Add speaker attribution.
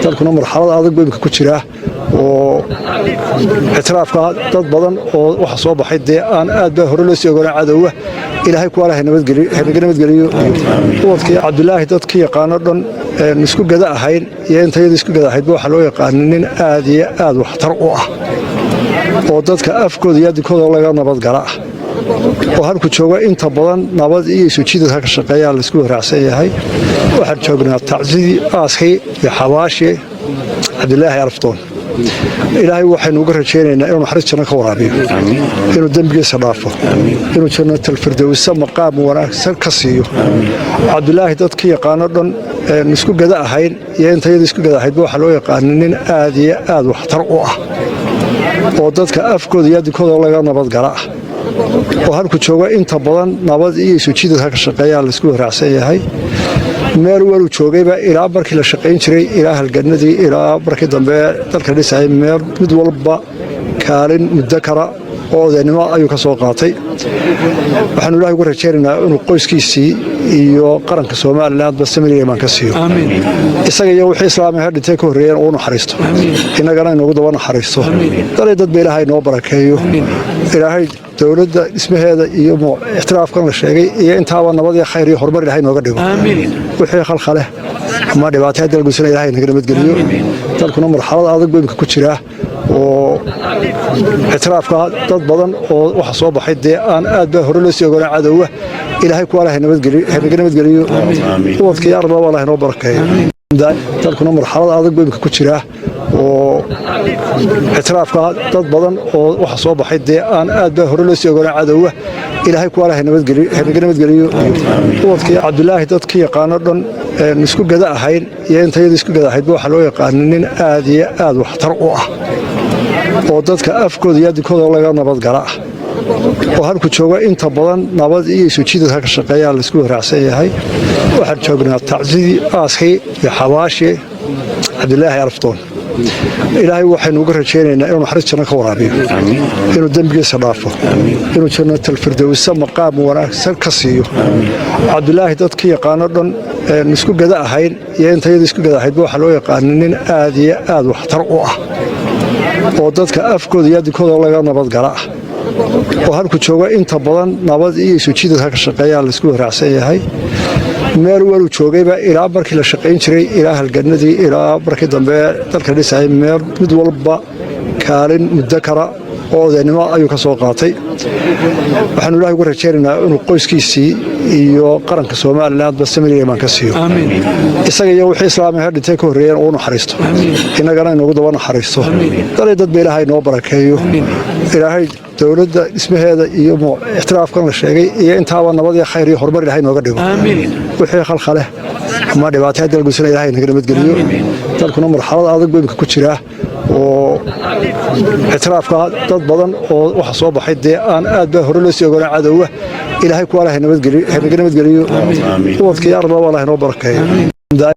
Speaker 1: Dalkuna marxalad adag buu imika ku jiraa oo ictiraafka dad badan oo waxa soo baxay dee aan aad baa hore loo sii ogoonaa cadowga. Ilaahay kuwaala hanaga nabadgeliyo. Ubadkii Cabdilaahi dadkii yaqaano dhan isku gada ahayn iyo intayada isku gada ahaydba waxaa loo yaqaana nin aad iyo aad waxtar u ah oo dadka afkooda iyo adinkooda laga nabadgala ah oo halku jooga inta badan nabad iyo isujiidadka ka shaqeeyaa laisku waraacsan yahay. Waxaan joognaa tacsidii, aaskii iyo xabaashii Cabdilaahi Araftoon. Ilaahay waxaynu uga rajaynaynaa inuu naxariis janno ka waraabiyo, inuu dembigiisa dhaafo, inuu jannatalfirdowsa maqaam wanaagsan ka siiyo. Cabdilaahi dadkii yaqaano dhan isku gada ahayn iyo intayada isku gada ahaydba waxaa loo yaqaana nin aad iyo aad waxtar u ah oo dadka afkooda iyo adinkooda laga nabadgala ah oo halku jooga inta badan nabad iyo isujiidadka ka shaqeeyaa laisku waraacsan yahay. Meel waluu joogayba ilaa markii la shaqayn jiray, ilaa halganadii, ilaa markii dambe dalka dhisayay, meel mid walba kaalin muddo kara oo odaynimo ayuu ka soo qaatay. Waxaanu Ilahay uga rajaynaynaa inuu qoyskiisii iyo qaranka Somalilandba samir iimaan ka siiyo, isaga iyo wixii islaamiga dhintay ka horreeyeen uu naxariisto, innagana inoogu daba naxariisto. Dalay dadba Ilaahay noo barakeeyo. Ilaahay dowladda dhismaheeda iyo ictiraafkan la sheegay iyo intaaba nabad iyo khayr iyo horumar Ilahay nooga dhigo. Wixii khalkhaleh ama dhibaataya dalguusana Ilahay naga nabadgeliyo. Dalkuna marxalad adag buu imika ku jiraa oo ictiraafka dad badan oo waxa soo baxay dee aan aad baa hore loo sii ogoonaa cadowga. Ilaahay kuwaala hanaga nabadgeliyo. Ubadkii arlaba Allah inoo barakeeyo. Dalkuna marxalad adag buu imika ku jiraa oo ictiraafka dad badan oo waxa soo baxay dee aan aad baa hore loo sii ogoonaa cadowga. Ilaahay kuwaala hanaga nabadgeliyo. Ubadkii Cabdilaahi dadkii yaqaano dhan isku gada ahayn iyo intayada isku gada ahaydba waxaa loo yaqaana nin aad iyo aad waxtar u ah oo dadka afkooda iyo adinkooda laga nabadgala ah oo halku jooga inta badan nabad iyo isujiidadka ka shaqeeyaa laisku waraacsan yahay. Waxaan joognaa tacsidii, aaskii iyo xabaashii Cabdilaahi Araftoon. Ilaahay waxaynu uga rajaynaynaa inuu naxariis janno ka waraabiyo, inuu dembigiisa dhaafo, inuu jannatalfirdowsa maqaam wanaagsan ka siiyo. Cabdilaahi dadkii yaqaano dhan isku gada ahayn iyo intayada isku gada ahaydba waxaa loo yaqaana nin aad iyo aad waxtar u ah oo dadka afkooda iyo adinkooda laga nabadgala ah oo halku jooga inta badan nabad iyo isujiidadka ka shaqeeyaa laisku waraacsan yahay. Meel waluu joogayba ilaa markii la shaqayn jiray, ilaa halganadii, ilaa markii dambe dalka dhisayay, meel mid walba kaalin muddo kara oo odaynimo ayuu ka soo qaatay. Waxaanu Ilahay uga rajaynaynaa inuu qoyskiisii iyo qaranka Somalilandba samir iimaan ka siiyo, isaga iyo wixii islaamiga dhintay ka horreeyeen uu naxariisto, innagana inoogu daba naxariisto. Dalay dadba Ilaahay noo barakeeyo. Ilaahay dowladda dhismaheeda iyo ictiraafkan la sheegay iyo intaaba nabad iyo khayr iyo horumar Ilahay nooga dhigo. Wixii khalkhaleh ama dhibaataya dalguusana Ilahay naga nabadgeliyo. Dalkuna marxalad adag buu imika ku jiraa oo ictiraafka dad badan oo waxa soo baxay dee aan aad baa hore loo sii ogoonaa cadowga. Ilaahay kuwaala hanaga nabadgeliyo. Ubadkii arlaba Allah inoo barakeeyo.